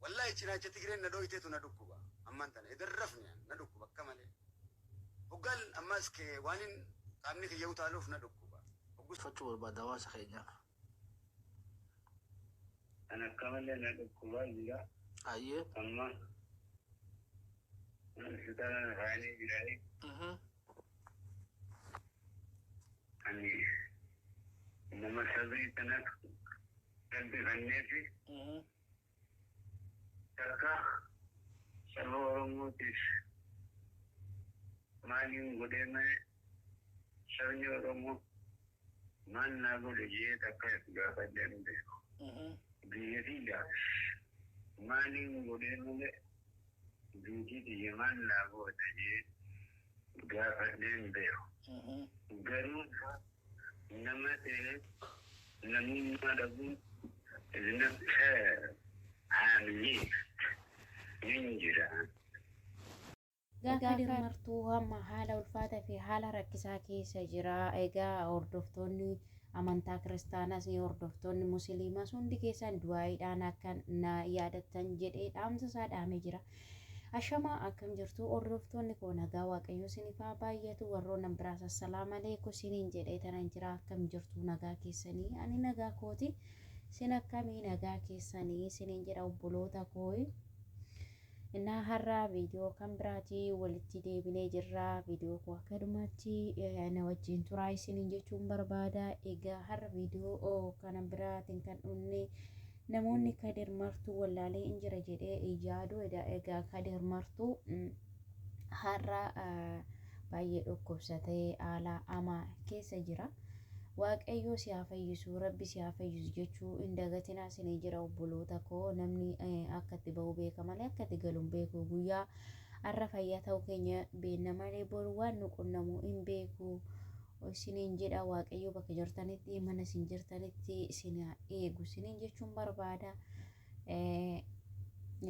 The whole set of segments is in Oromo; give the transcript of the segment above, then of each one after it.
Wallahi cinaacha Tigreen na dhooyteetu na dhukkuba ammaan tana edan rafne an na dhukkuba akka malee. Hoggaan ammaas kee waanin qaamni kiyya utaaluuf na dhukkuba. Hoggu. Fachuu barbaada hawaasa keenyaaf. An akka malee na dhukkubaa jira. Hayyee. Amma hospitaala na kaa'anii jiranii. Ani nama sabrii tanaaf Rabbi kenneefi takka saba Oromootiif maaliin godhee malee sabni Oromoo maal naa godhe je'ee takka if gaafadhee hin beeku. Biyya tiyyaaf maaliin godhee malee biitii tiyya maal naa goote je'ee gaafadhee hin beeku. Garuu nama ta'ee namummaa dhabuun is not fair. I'm leave nin jira. Egaa Kadir Martuu amma haala ulfaataa fi haala rakkisaa keessa jira. Egaa hordoftoonni amantaa kiristaanaas hordoftoonni musliimaas hundi keessan du'aayiidhaan akka na yaadattan jedhee dhaamsa isaa dhaamee jira. Ashamaa akkam jirtu hordoftoonni koo, nagaa waaqayyoo isiniif haa baay'atu. Warroon biraas assalaamu aleekum isiniin jedhee tanan jira. Akkam jirtu, nagaa keessanii? Ani nagaa kooti, isin akkamii, nagaa keessanii isiniin jedha obboloota koo. Innaa har'a viidiyoo kan biraatii walitti deebinee jirra. Viidiyoo koo akka dhumaatti na wajjin turaa isiniin jechuun barbaada. Egaa har'a viidiyoo kana biraatiin kan dhumne namoonni Kadir Martuu wallaalee hin jira jedhee yaadu. Egaa Kadir Martuu har'a baay'ee dhukkubsatee haala hamaa keessa jira. Waaqayyoo si haa fayyisu, Rabbi si haa fayyisu jechuu hin dagatinaa isinii jira obboloota koo. Namni akka itti bahu beeka malee akka itti galu hin beeku. Guyyaa har'a fayyaa ta'uu keenya beekna malee boru waan nu qunnamu hin beeku. Isiniin jedha, Waaqayyo bakka jirtanitti, mana isin jirtanitti isin haa eegu isiniin jechuun barbaada.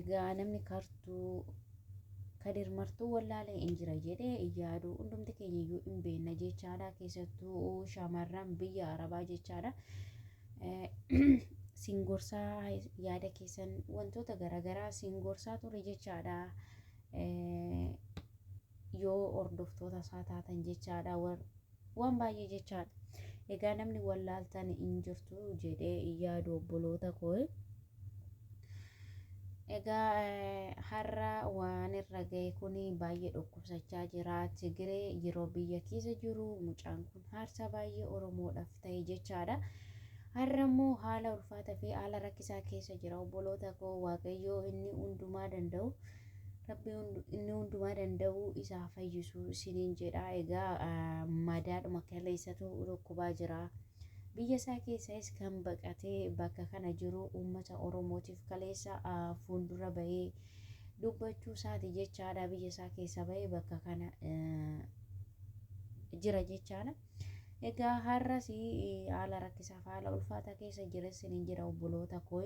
Egaa namni kartuu Kadir Martuu wallaalee hin jira jedhee hin yaadu, hundumti keenya iyyuu hin beekna jechaadha, keessattuu shamarran biyya Arabaa jechaadha. Siin gorsaa yaada keessan wantoota garaagaraa siin gorsaa ture jechaadha. Yoo hordoftoota isaa taatan jechaadha, waan baay'ee jechaadha. Egaa namni wallaaltan hin jirtu jedhee hin yaadu obboloota koo. Egaa har'a waan irra ga'e kun baay'ee dhukkubsachaa jira. Tigiree yeroo biyya keessa jiru mucaan kun haarsaa baay'ee Oromoodhaaf ta'e jechaadha. Har'a immoo haala ulfaataa fi haala rakkisaa keessa jira obboloota koo. Waaqayyoo inni hundumaa danda'u, Rabbi inni hundumaa danda'u isaa fayyisu isiniin jedha. Egaa madaadhuma kaleessatu dhukkubaa jira. Biyya isaa keessas kan baqatee bakka kana jiru uummata Oromootiif kaleessa fuuldura bahee dubbachuu isaati jechaadha. Biyya isaa keessa bahee bakka kana jira jechaadha. Egaa har'as haala rakkisaaf haala ulfaataa keessa jira isiniin jira obboloota koo.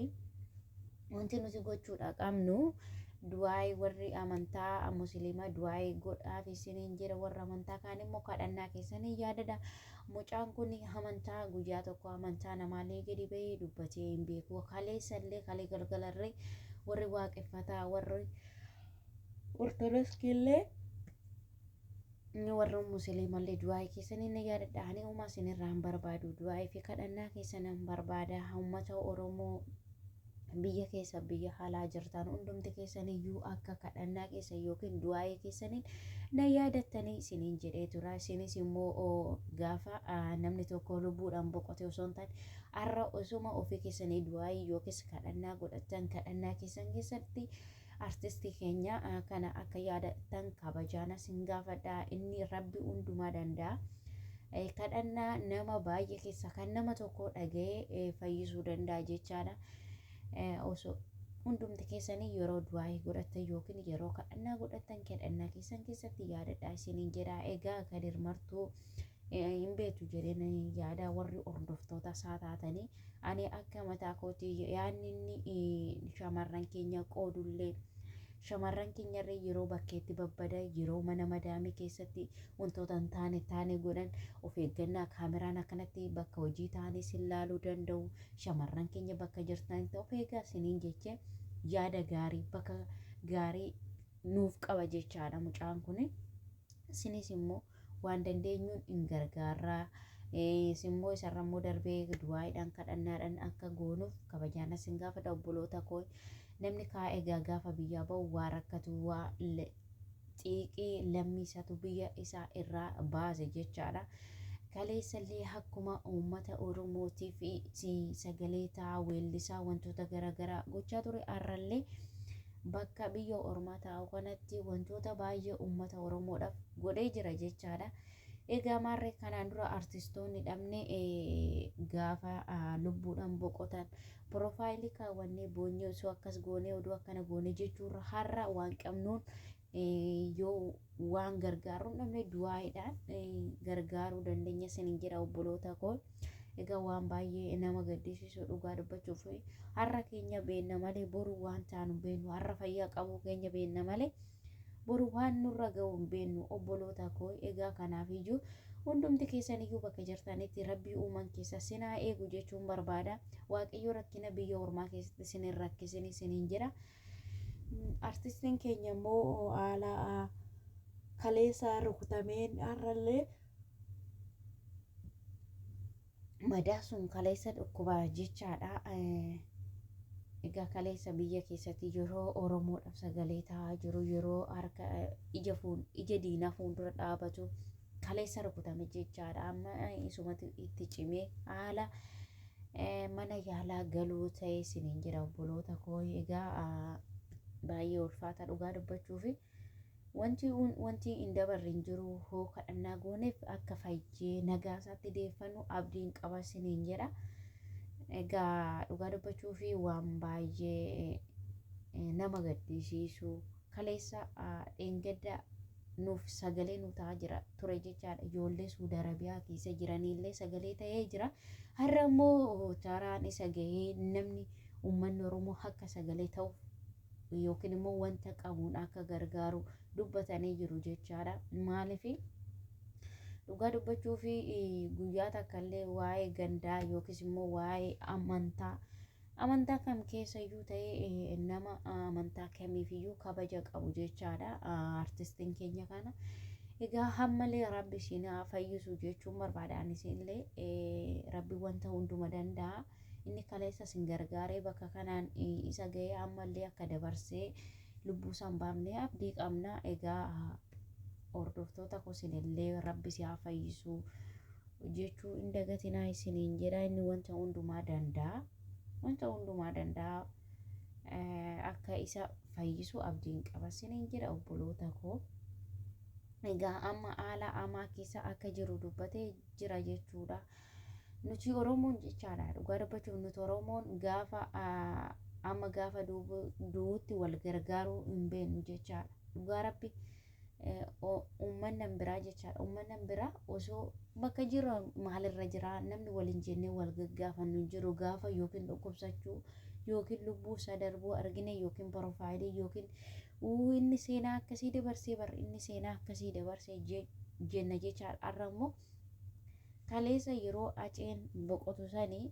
Wanti nuti gochuudha qabnu du'aayii, warri amantaa musliimaa du'aayii godhaaf isiniin jira, warra amantaa kaan immoo kadhannaa keessanii yaadadha. Mucaan kun amantaa guyyaa tokko amantaa namaallee gadi bahee dubbatee hin beeku. Kaleessa illee, kalee galgalarree warri waaqeffataa, warri Ortodoksii illee, warri musliimallee du'aayii keessanii na yaadadha. Ani uumaa isinirraa hin barbaadu. Du'aayii fi kadhannaa keessan hin barbaada. Uummata Oromoo biyya keessa biyya alaa jirtan hundumti keessan iyyuu akka kadhannaa keessa yookiin du'aayii keessaniin na yaadattanii isiniin jedhee tura. Isinis immoo gaafa namni tokko lubbuudhaan boqote osoo hin taane har'a osuma ofii keessanii du'aayii yookiis kadhannaa godhattan, kadhannaa keessan keessatti artistii keenya kana akka yaadattan kabajaana sin gaafadha. Inni Rabbi hundumaa danda'a. Kadhannaa nama baay'ee keessa kan nama tokko dhaga'ee fayyisuu danda'a jechaadha. Osoo hundumti keessanii yeroo du'aayii godhattan yookiin yeroo kadhannaa godhattan kadhannaa keessan keessatti yaadadha isiniin jedha. Egaa Kadir Martuu hin beektu jedheen yaada warri hordoftoota isaa taatanii. Ani akka mataa kootii yaadni inni shamarran keenya qoodullee, shamarran keenyarree yeroo bakkeetti babbada, yeroo mana madaamii keessatti wantoota hin taane taane godhan, of eeggannaa, kaameraan akkanatti bakka hojii ta'anii sin laaluu danda'u. Shamarran keenya bakka jirtanitti of eegaa isiniin jechee Yaada gaarii bakka gaarii nuuf qaba jechaadha mucaan kun. Isinis immoo waan dandeenyuun hin gargaarraa. Isimmoo isarra immoo darbee du'aayiidhaan kadhannaadhaan akka goonuuf kabajaan isin gaafadha obboloota koo. Namni kaa egaa gaafa biyyaa ba'u waa rakkatu, waa xiiqii lammii isaatu biyya isaa irraa baase jechaadha. Kaleessallee akkuma uummata Oromootiif sagalee ta'aa, weellisaa, wantoota garaagaraa gochaa ture, har'allee bakka biyya ormaa taa'u kanatti wantoota baay'ee uummata Oromoodhaaf godhee jira jechaadha. Egaa maarree kanaan dura artistoonni dhabne gaafa lubbuudhaan boqotan piroofaayilii kaawwannee boonyee osoo akkas goonee oduu akkana goonee jechuurra har'a waan qabnuun yoo waan gargaaruu dhabne du'aayiidhaan gargaaruu dandeenya isiniin jedha obboloota koo. Egaa waan baay'ee nama gaddisiisu dhugaa dubbachuuf, har'a keenya beenna malee boru waan taanu beennu, har'a fayyaa qabuu keenya beenna malee boru waan nurra ga'u hin beennu obboloota koo. Egaa kanaaf iyyuu hundumti keessan iyyuu bakka jirtanitti Rabbii uuman keessa sinaa eegu jechuun barbaada. Waaqayyo rakkina biyya ormaa keessatti isin hin rakkisin isiniin jedha. Artistiin keenya immoo haala kaleessa rukutameen har'allee madaa sun kaleessa dhukkuba jechaadha. Egaa kaleessa biyya keessatti yeroo Oromoodhaaf sagalee ta'aa jiru, yeroo harka ija fuul ija diinaa fuuldura dhaabatu kaleessa rukutame jechaadha. Amma isumatu itti cimee haala mana yaalaa galuu ta'e isiniin jira obboloota koo. Egaa baay'ee ulfaata dhugaa dubbachuufi. Wanti hin dabarre hin jiru, hoo kadhannaa gooneef akka fayyee nagaa isaatti deeffannu abdiin qaba isiniin jedha. Egaa dhugaa dubbachuu fi waan baay'ee nama gaddisiisu, kaleessa dheengadda nuuf sagalee nu ta'aa jira ture jechaadha. Ijoollee Suudi Arabiyaa keessa jiraniillee sagalee ta'ee jira. Har'a immoo taraan isa gahee namni uummanni Oromoo akka sagalee ta'uuf yookiin immoo wanta qabuun akka gargaaru dubbatanii jiru jechaadha. Maaliif, dhugaa dubbachuu fi guyyaa takka illee waa'ee gandaa yookiis immoo waa'ee amantaa kam keessa iyyuu ta'ee nama amantaa kamiifiyyuu kabaja qabu jechaadha artistiin keenya kana. Egaa hammalee Rabbi isin haa fayyisu jechuun barbaada. Anis illee Rabbi wanta hunduma danda'a. Inni kaleessa isin gargaaree bakka kanaan isa ga'ee ammallee akka dabarsee lubbuu isaan baafnee abdii qabna. Egaa hordoftoota koo, isinillee Rabbi si haa fayyisu jechuu hin dagatinaa isiniin jedha. Inni wanta hundumaa danda'a. Wanta hundumaa danda'a. Akka isa fayyisu abdiin qaba isiniin jedha obboloota koo. Egaa amma haala hamaa keessa akka jiru dubbatee jira jechuudha. Nuti Oromoon jechaadha, dhugaa dubbachuuf nuti Oromoon gaafa amma gaafa du'uutti wal gargaaruu hin beeknu jechaadha. Dhugaa Rabbi, uummanni biraa jechaadha. Uummanni biraa osoo bakka jiru maalirra jira namni waliin jennee wal gaggaafannu hin jiru. Gaafa yookiin dhukkubsachuu yookiin lubbuu isaa darbuu argine yookiin profaayilii yookiin inni seenaa akkasii dabarsee bar, inni seenaa akkasii dabarsee jenna jechaadha. Har'a immoo kaleessa yeroo Haceen boqotu sanii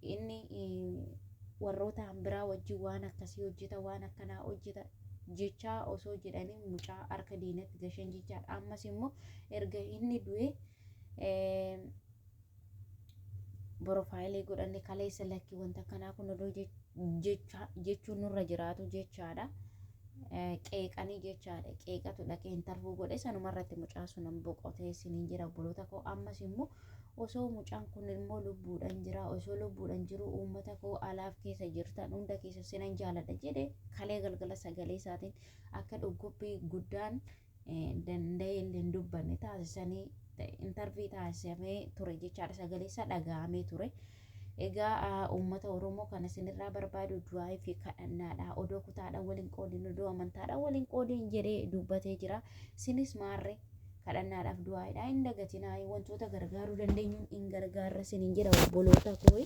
inni warroota biraa wajjin waan akkasii hojjeta, waan akkanaa hojjeta jechaa osoo jedhanii mucaa harka diinatti gashan jechaadha. Ammas immoo erga inni du'e profaayilii godhanne kaleessa lakkii wanta akkanaa kun odoo jechuun nurra jiraatu jechaadha. Qeeqanii jechaadha. Qeeqatu dhaqee interview godhe, sanuma irratti mucaa sun boqotee isiniin jira obboloota koo. Ammas immoo osoo mucaan kun immoo lubbuudhaan jira, osoo lubbuudhaan jiru uummata koo alaaf keessa jirtan hunda keessa sinan jaaladha jedhe kalee galgala sagalee isaatiin akka dhukkubbii guddaan danda'ee illee hin dubbanne taasisanii interview taasisamee ture jechaadha. Sagalee isaa dhaga'amee ture. Egaa uummata Oromoo kan isinirraa barbaadu du'aa fi kadhannaadha. Odoo kutaadhaan waliin qoodin, odoo amantaadhaan waliin qoodin jedhee dubbatee jira. Isinis maarree kadhannaadhaaf du'aadha hin dagatinaa, wantoota gargaaruu dandeenyuun hin gargaarra isiniin jedha obboloota koo.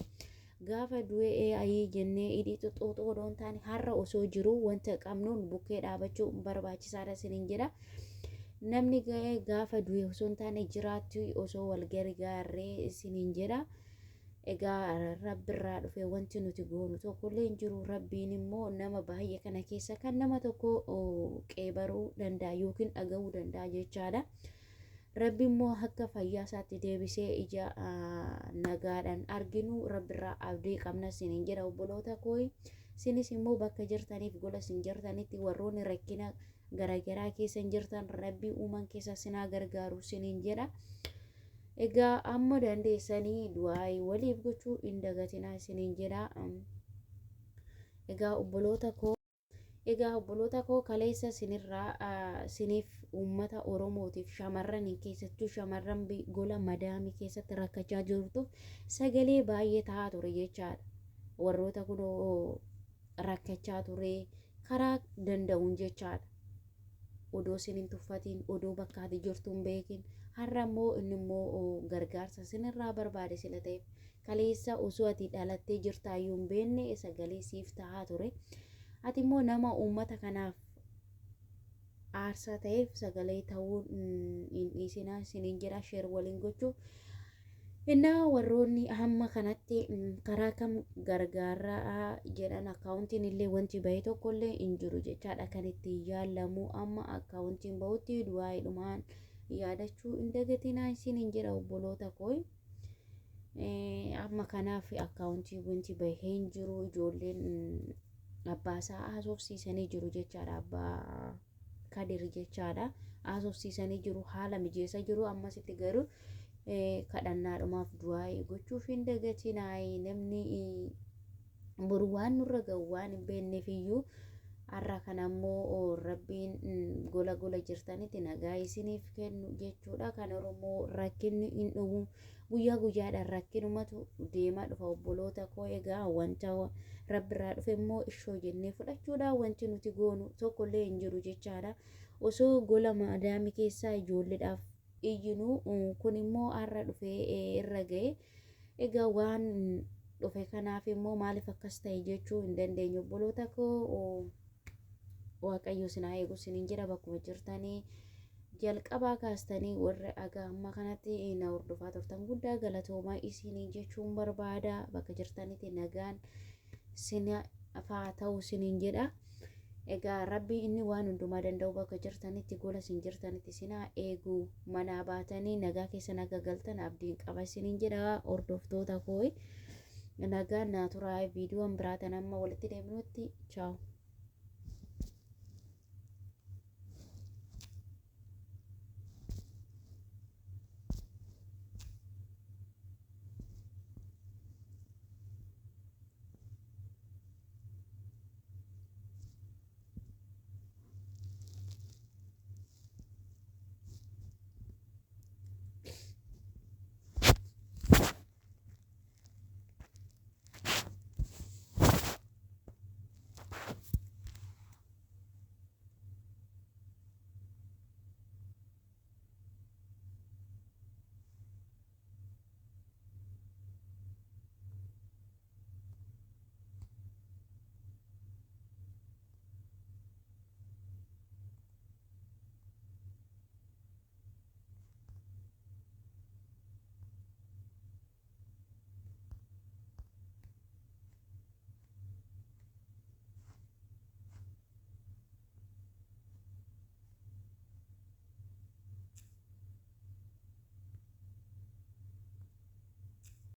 Gaafa du'ee ayii jennee hidhii xuxuuxuu odoo hin taane har'a osoo jiru wanta qabnuun bukkee dhaabachuu barbaachisaadha isiniin jedha. Namni ga'ee gaafa du'e osoo hin taane jiraattu osoo wal gargaarree isiniin jedha. Egaa rabbirraa dhufe wanti nuti goonu tokkollee hin jiru. Rabbiin immoo nama baay'ee kana keessa kan nama tokko qeebaruu danda'a yookiin dhaga'uu danda'a jechaadha. Rabbi immoo akka fayyaa isaatti deebisee ija nagaadhaan arginu rabbirraa abdii qabna isiniin jedha obboloota koo. Isinis immoo bakka jirtaniif gola isin jirtanitti warroonni rakkina garaagaraa keessa hin jirtan rabbii uuman keessa sinaa gargaaru isiniin jedha. Egaa amma dandeessanii du'aayii waliif gochuu hin dagatinaa isiniin jedha. Egaa obboloota koo. Egaa obboloota koo kaleessa sinirraa siniif uummata Oromootiif shamarran keessattuu shamarran gola madaamii keessatti rakkachaa jirtuuf sagalee baay'ee ta'aa ture jechaadha. Warroota kunoo rakkachaa ture karaa danda'uun jechaadha. Odoo isin hin tuffatiin, odoo bakka ati jirtu hin beekin. Har'a immoo inni immoo gargaarsa isinirraa barbaade sila ta'eef kaleessa osoo ati dhalattee jirtaayyuu hin beekne sagalee siif ta'aa ture. Ati immoo nama uummata kanaaf aarsaa ta'eef sagalee ta'uu hin dhiisinaa isiniin jedha sheer waliin gochuu. Innaa warroonni hamma kanatti karaa kam gargaaraa jedhan akkaawuntiin illee wanti bahe tokko illee hin jiru jechaadha kan ittiin yaalamu amma akkaawuntiin bahutti du'aa'iidhumaan yaadachuu hin dagatinaa isiniin jedha obboloota koo. Amma kanaaf akkaawuntii wanti bahee hin jiru ijoolleen abbaasaa haasofsiisanii jiru jechaadha abbaa Kadir jechaadha. Haasofsiisanii jiru haala mijeessa jiru ammasitti garuu kadhannaadhumaaf du'aa'ii gochuuf hin dagatinaayi namni boru waan nurra ga'u waan hin beekneef iyyuu har'a kana immoo rabbiin gola gola jirtanitti nagaa isiniif kennu jechuudha. Kan Oromoo rakkinni hin dhumu guyyaa guyyaadhaan rakkinumatu deemaa dhufa obboloota koo egaa wanta rabbirraa dhufe immoo ishoo jennee fudhachuudha wanti nuti goonu tokkollee hin jiru jechaadha. Osoo gola maadaamii keessaa ijoolleedhaaf iyyinu kun immoo har'a dhufee irra ga'e. Egaa waan dhufe kanaaf immoo maaliif akkas ta'e jechuu hin dandeenyu obboloota koo. Waaqayyo isin haa eegu isiniin jedha bakkuma jirtanii jalqabaa kaastanii warra aga amma kanatti na hordofaa turtan guddaa galatoomaa isiniin jechuun barbaada bakka jirtanitti nagaan sin haa ta'u isiniin jedha. Egaa rabbi inni waan hundumaa danda'u bakka jirtanitti gola isin jirtanitti isin haa eegu manaa baatanii nagaa keessan akka galtan abdiin qaba isiniin jedha hordoftoota koo. Nagaan naa turaa viidiyoon biraatiin amma walitti deebinutti chaawu.